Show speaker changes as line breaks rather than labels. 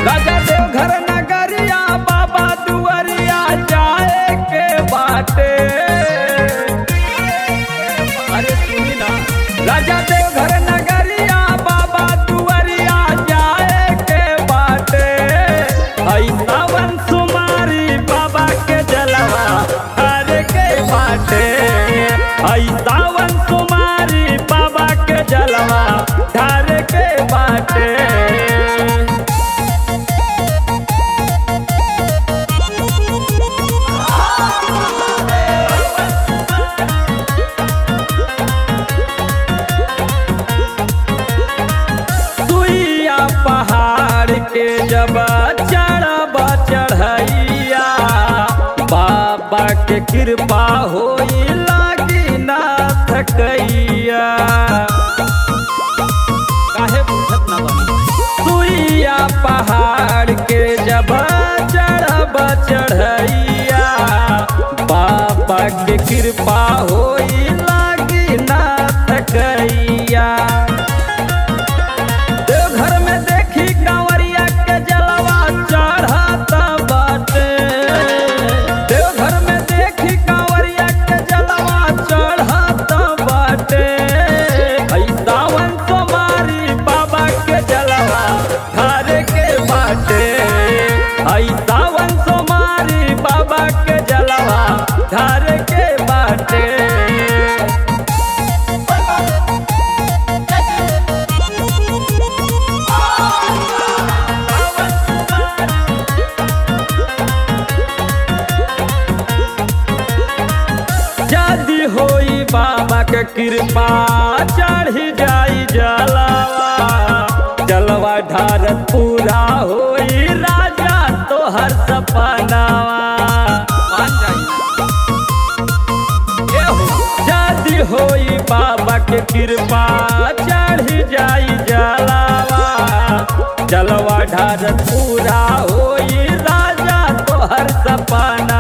राजा देवघर नगरिया बाबा दुआरिया जाए के बाटे। अरे सुनी ना, राजा देवघर नगरिया बाबा दुआरिया जाए के बाटे। ऐ सावन सुमारी बाबा के जलवा हर के बाटे। ऐ सावन सुमारी बाबा के जलवा धार के बाटे। पहाड़ के जब चढ़ब चढ़ैया बाबा के कृपा होई लागी ना थकैया। काहे बुझत ना बनी। सुइया पहाड़ के जब चढ़ब चढ़ैया बाबा के कृपा होई लागी ना थकैया। देवघर में देखी कांवरिया के जलवा चढ़ता बाटे। देवघर में देखी कांवरिया के जलवा चढ़ता बाटे। ऐ सावन सोमारी बाबा के जलवा धार के बाटे। ऐ सावन सोमारी बाबा के जलवा धार के बाटे। जादी होई बाबा के कृपा चढ़ी जाई जलवा। जलवा ढारत पूरा होई राजा तोहर सपनावा। जादी होई बाबा के कृपा चढ़ी जाई जलवा। जलवा ढारत पूरा होई राजा तोहर सपनावा।